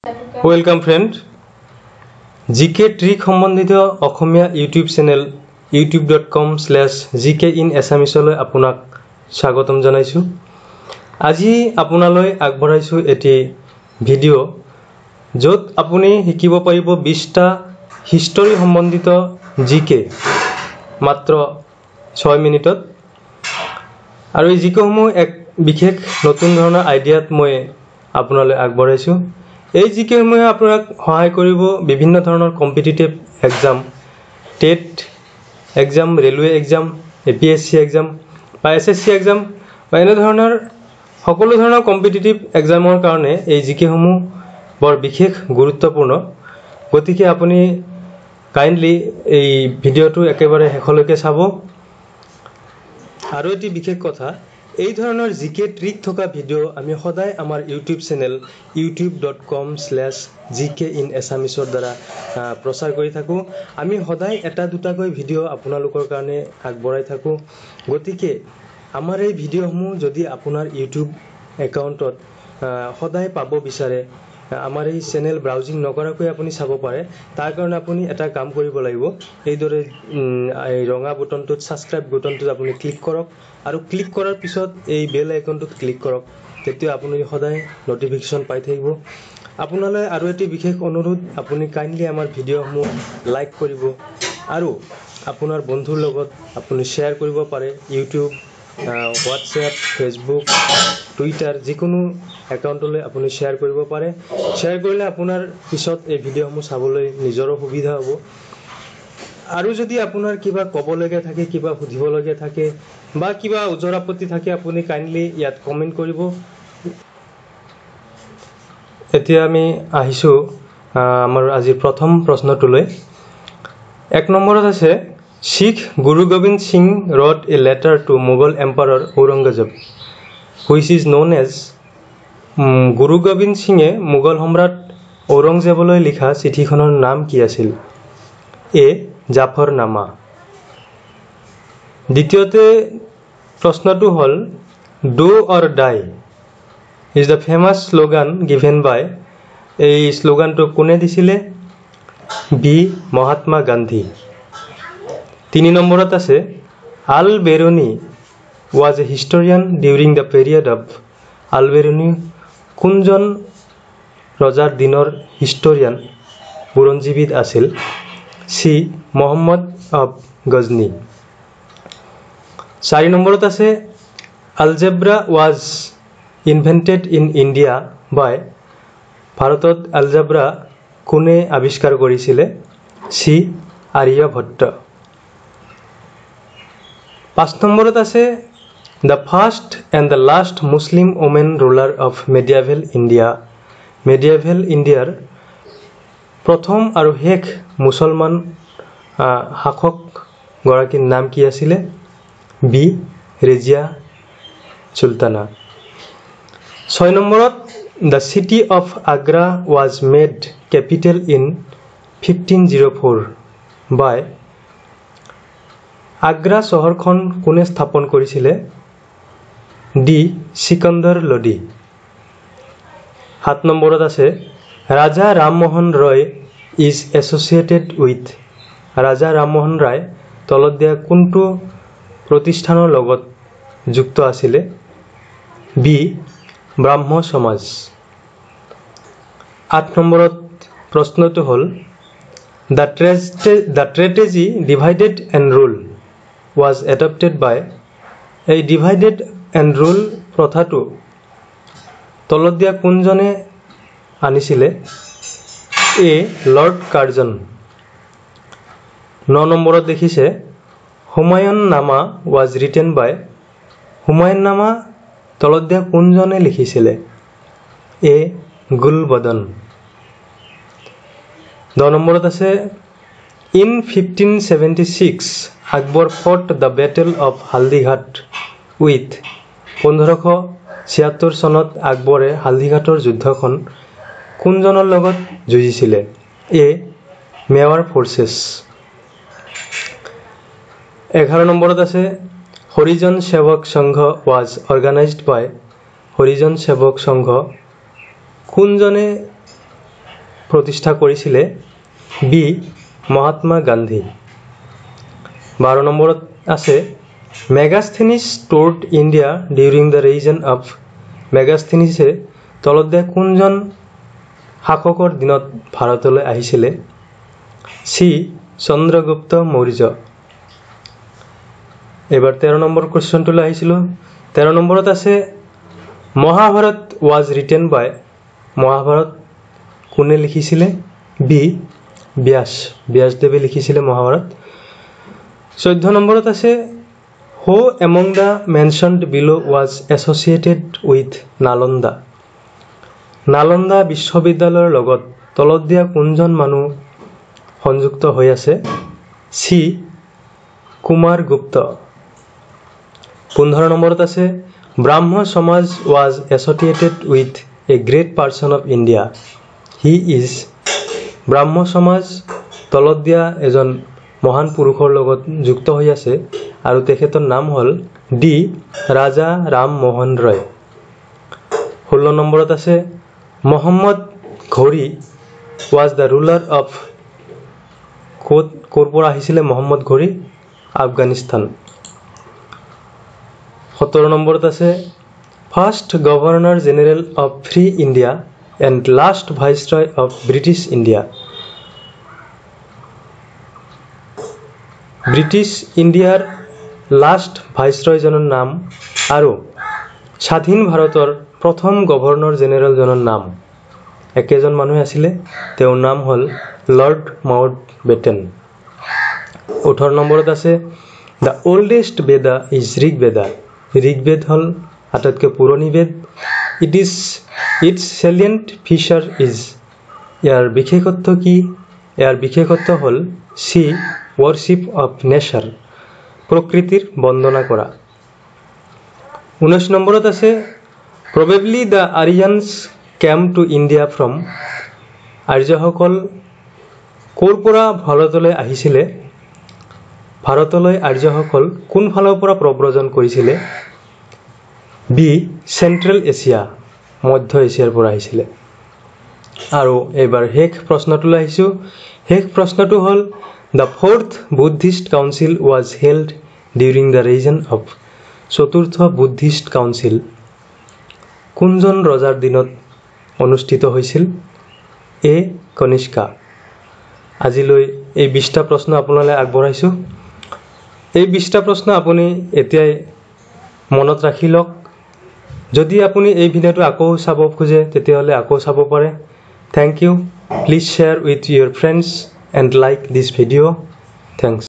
Welcome friend, GK trick সম্বন্ধিত অসমীয়া YouTube channel youtube.com/gkin এছামিছলৈ আপোনাক স্বাগতম জনাইছোঁ। আজি আপোনালৈ আগবঢ়াইছোঁ এটি ভিডিঅ', য'ত আপুনি শিকিব পাৰিব 20টা হিষ্টৰী সম্বন্ধিত জি কে মাত্ৰ 6 মিনিটত। আৰু এই জিকেসমূহ এক বিশেষ নতুন ধৰণৰ আইডিয়াত মই আপোনালৈ আগবঢ়াইছোঁ। এই জিকেসমূহে আপোনাক সহায় কৰিব বিভিন্ন ধৰণৰ competitive exam, TET exam, railway exam, APSC exam বা এছএছচি এক্সাম বা এনেধৰণৰ সকলো ধৰণৰ কম্পিটিটিভ এক্সামৰ কাৰণে এই জিকেসমূহ বৰ বিশেষ গুৰুত্বপূৰ্ণ। গতিকে আপুনি কাইণ্ডলি এই ভিডিঅ'টো একেবাৰে শেষলৈকে চাব। আৰু এটি বিশেষ কথা, এই ধৰণৰ জিকে ট্ৰিক থকা ভিডিঅ' আমি সদায় আমাৰ ইউটিউব চেনেল youtube.com/gkin এছামিছৰ দ্বাৰা প্ৰচাৰ কৰি থাকোঁ। আমি সদায় এটা দুটাকৈ ভিডিঅ' আপোনালোকৰ কাৰণে আগবঢ়াই থাকোঁ। গতিকে আমাৰ এই ভিডিঅ'সমূহ যদি আপোনাৰ ইউটিউব একাউণ্টত সদায় পাব বিচাৰে, আমাৰ এই চেনেল ব্ৰাউজিং নকৰাকৈ আপুনি চাব পাৰে, তাৰ কাৰণে আপুনি এটা কাম কৰিব লাগিব। এইদৰে এই ৰঙা বুটনটোত, ছাবস্ক্ৰাইব বুটনটোত আপুনি ক্লিক কৰক আৰু ক্লিক কৰাৰ পিছত এই বেল আইকনটোত ক্লিক কৰক। তেতিয়া আপুনি সদায় ন'টিফিকেশ্যন পাই থাকিব। আপোনালৈ আৰু এটি বিশেষ অনুৰোধ, আপুনি কাইণ্ডলি আমাৰ ভিডিঅ'সমূহ লাইক কৰিব আৰু আপোনাৰ বন্ধুৰ লগত আপুনি শ্বেয়াৰ কৰিব পাৰে। ইউটিউব, হোৱাটছএপ, ফেচবুক, টুইটাৰ, যিকোনো একাউণ্টলৈ আপুনি শ্বেয়াৰ কৰিব পাৰে। শ্বেয়াৰ কৰিলে আপোনাৰ পিছত এই ভিডিঅ'সমূহ চাবলৈ নিজৰো সুবিধা হ'ব। আৰু যদি আপোনাৰ কিবা ক'বলগীয়া থাকে, কিবা সুধিবলগীয়া থাকে বা কিবা ওজৰ আপত্তি থাকে, আপুনি কাইণ্ডলি ইয়াত কমেণ্ট কৰিব। এতিয়া আমি আহিছোঁ আমাৰ আজিৰ প্ৰথম প্ৰশ্নটোলৈ। এক নম্বৰত আছে, Sikh Guru Gobind Singh wrote a letter to Mughal Emperor Aurangzeb, which is known as? Guru Gobind সিঙে মোগল সম্ৰাট ঔৰংজেবলৈ লিখা চিঠিখনৰ নাম কি আছিল? এ জাফৰনামা। দ্বিতীয়তে প্ৰশ্নটো হ'ল, "Do or die" is the famous slogan given by? এই শ্লোগানটো কোনে দিছিলে? বি মহাত্মা গান্ধী। তিনি নম্বৰত আছে, Al Biruni was a historian during the period of? Al Biruni কোনজন ৰজাৰ দিনৰ হিষ্টৰিয়ান, বুৰঞ্জীবিদ আছিল? C Mahmud of Ghazni. চাৰি নম্বৰত আছে, Algebra was invented in India by? ভাৰতত আলজেব্ৰা কোনে আৱিষ্কাৰ কৰিছিলে? চি আৰ্যভট্ট। পাঁচ নম্বৰত আছে, the first and the last Muslim women ruler of medieval India? Medieval ইণ্ডিয়াৰ প্ৰথম আৰু শেষ মুছলমান শাসকগৰাকীৰ নাম কি আছিলে? বি ৰেজিয়া চুলতানা। ছয় নম্বৰত, the city of Agra was made capital in 1504 by? Agra চহৰখন কোনে স্থাপন কৰিছিলে? ডি চিকন্দৰ লোডি। সাত নম্বৰত আছে, Raja Rammohan Roy is associated with? Raja Rammohan Roy তলত দিয়া কোনটো প্ৰতিষ্ঠানৰ লগত যুক্ত আছিলে? বি ব্ৰাহ্ম সমাজ। আঠ নম্বৰত প্ৰশ্নটো হ'ল, the strategy divide and rule was adopted by? এই ডিভাইডেড এণ্ড ৰুল প্ৰথাটো তলত দিয়া কোনজনে আনিছিলে? এ লৰ্ড কাৰ্জন। ন নম্বৰত দেখিছে, Humayun Nama was written by? Humayun Nama তলত দিয়া কোনজনে লিখিছিলে? এ গুলবদন। 10 নম্বৰত আছে, in 1576 Akbar fought the battle of Haldighat with? 1576 চনত আকবৰে হালদিঘাটৰ যুদ্ধখন কোনজনৰ লগত যুঁজিছিলে? এ মেৱাৰ ফ'ৰ্চেছ। 11 নম্বৰত আছে, Harijan Sevak Sangha was organized by? Harijan Sevak Sangha কোনজনে প্ৰতিষ্ঠা কৰিছিলে? বি মহাত্মা গান্ধী। 12 নম্বৰত আছে Megasthenes toured India during the reign of. মেগাস্থেনিছে তলত দিয়া কোনজন শাসকৰ দিনত ভাৰতলৈ আহিছিলে? চি চন্দ্ৰগুপ্ত মৌৰ্য। এইবাৰ 13 নম্বৰ কুৱেশ্যনটোলৈ আহিছিলোঁ। 13 নম্বৰত আছে Mahabharata was written by. Mahabharata কোনে লিখিছিলে? বি ব্যাস, ব্যাসদেৱে লিখিছিলে মহাভাৰত। 14 নম্বৰত আছে who among the mentioned below was associated with Nalanda. Nalanda বিশ্ববিদ্যালয়ৰ লগত তলত দিয়া কোনজন মানুহ সংযুক্ত হৈ আছে? চি কুমাৰ গুপ্ত। 15 নম্বৰত আছে Brahmo Samaj was associated with a great person of India, he is. Brahmo Samaj তলত দিয়া এজন মহান পুৰুষৰ লগত যুক্ত হৈ আছে আৰু তেখেতৰ নাম হ'ল ডি ৰাজা ৰাম মোহন ৰয়। 16 নম্বৰত আছে Mohammad Ghori was the ruler of. ক'ত ক'ৰ পৰা আহিছিলে মহম্মদ ঘড়ী? আফগানিস্তান। 17 নম্বৰত আছে first governor general of free India and last viceroy of British India. British ইণ্ডিয়াৰ লাষ্ট ভাইচৰয়জনৰ নাম আৰু স্বাধীন ভাৰতৰ প্ৰথম গভৰ্ণৰ জেনেৰেলজনৰ নাম একেজন মানুহে আছিলে, তেওঁৰ নাম হ'ল লৰ্ড মাউণ্ট বেটেন। 18 নম্বৰত আছে the oldest Veda is Rigveda. Rigveda হ'ল আটাইতকৈ পুৰণি বেদ। It is its salient feature is. ইয়াৰ বিশেষত্ব কি? ইয়াৰ বিশেষত্ব হ'ল চি ৱৰশ্বিপ অফ নেচাৰ, প্ৰকৃতিৰ বন্দনা কৰা। 19 নম্বৰত আছে probably the Aryans came to India from. আৰ্যসকল ক'ৰ পৰা ভাৰতলৈ আহিছিলে? ভাৰতলৈ আৰ্যসকল কোনফালৰ পৰা প্ৰব্ৰজন কৰিছিলে? বি চেণ্ট্ৰেল এছিয়া, মধ্য এছিয়াৰ পৰা আহিছিলে। আৰু এইবাৰ শেষ প্ৰশ্নটোলৈ আহিছোঁ। শেষ প্ৰশ্নটো হ'ল the fourth Buddhist council was held during the reign of. চতুৰ্থ বুদ্ধিষ্ট কাউন্সিল কোনজন ৰজাৰ দিনত অনুষ্ঠিত হৈছিল? এ কনিষ্কা। আজিলৈ এই 20টা প্ৰশ্ন আপোনালৈ আগবঢ়াইছোঁ। এই 20টা প্ৰশ্ন আপুনি এতিয়াই মনত ৰাখি লওক। যদি আপুনি এই ভিডিঅ'টো আকৌ চাব খোজে তেতিয়াহ'লে আকৌ চাব পাৰে। Thank you. Please share with your friends and like this video. Thanks.